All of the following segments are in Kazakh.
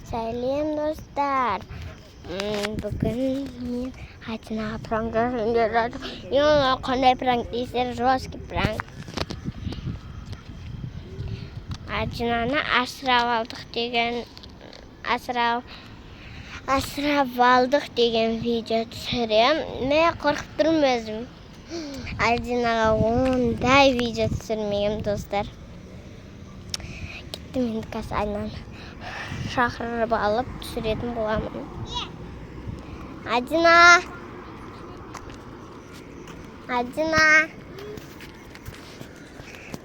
Сәлем, достар! Бүгін мен Адинаға пранк жасайын деп жатырмын. Қандай пранк дейсіздер? Жесткий пранк. Адинаны асырап алдық деген, асырап алдық деген видео түсірем. Мен қорқып тұрмын өзім. Адинаға ондай видео түсірмегенмін, достар. Кеттім, енді қазір Адинаны шақырып алып түсіретін боламын. Адина! Адина!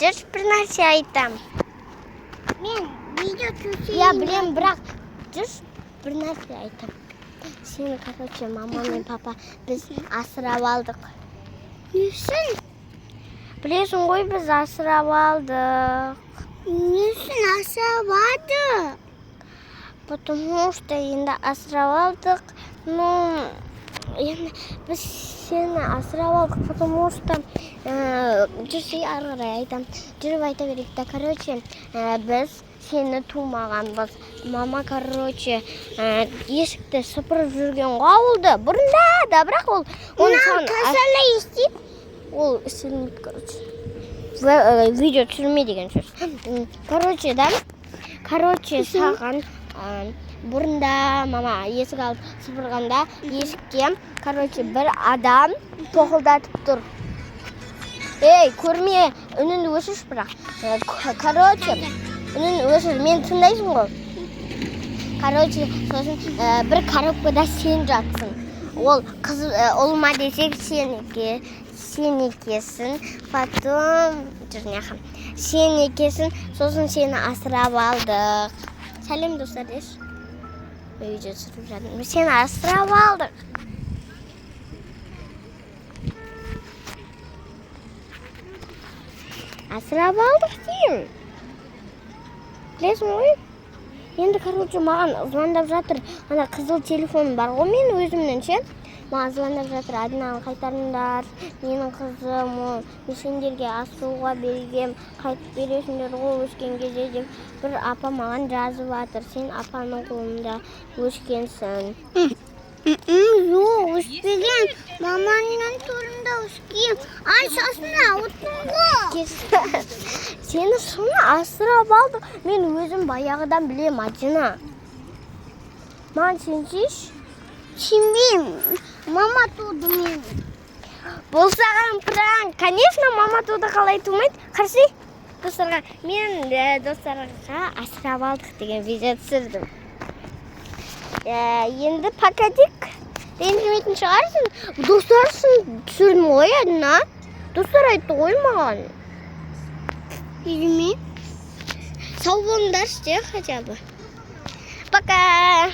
Жүрші, бір нәрсе айтам. Мен видео түсірейін. Иә, білем, бірақ жүрші, бір нәрсе айтам. Сені, короче, мама мен папа біз асырап алдық. Не үшін? Білесің ғой, біз асырап алдық. Не үшін асырап алды? Потому что енді асырап алдық. Ну, енді біз сені асырап алдық, потому что жүрсе, ары қарай айтам. Жүріп айта берейік та. Короче, біз сені тумағанбыз. Мама, короче, есікті сыпырып жүрген ғой ауылды. Бұрында да, бірақ ол оны Мынау саған касаны істейді. Ол істелмейді, короче. Видео түсірме деген сөз. Короче, да. Короче, саған бұрында мама есік алып сыпырғанда, есікте, короче, бір адам тоқылдатып тұр. Ей, көрме, үніңді өшірші бірақ. Короче, үнін өшір, мені тыңдайсың ғой. Короче, сосын бір коробкада сен жатсың. Ол қыз, ұл ма десек, сен екесің. Потом, жүр мына, сен екесің, сосын сені асырап алдық. Сәлем, достар, деші. Мен видео түсіріп жатырмын. Сені асырап алдық. Асырап алдық деймін. Білесің ғой? Енді, короче, маған звондап жатыр. Ана қызыл телефон бар ғой мен өзімнің ше. Маған звондап жатыр: «Адинаны қайтарыңдар, менің қызым ол, мен сендерге асыруға бергем, қайтып бересіңдер ғой өскен кезде», — деп бір апа маған жазып жатыр. Сен апаның қолында өскенсің. Жоқ, өспеген. Маманың торында өскен. Ай, шашын ауырттың ғой. Сені шын асырап алдық. Мен өзім баяғыдан білемін, Адина. Маған сенсейші. Сенбеймін. Мама туды мені. Бұл саған пранк. Конечно, мама туды, қалай тумайды? Қарсы достарға мен достарға асырап алдық деген видео түсірдім. Енді пока дейік. Ренжімейтін шығарсың. Достар үшін түсірдім ғой, Адина. Достар айтты ғой маған. Ренжімеймін. Сау болыңдаршы де хотя бы. Пока.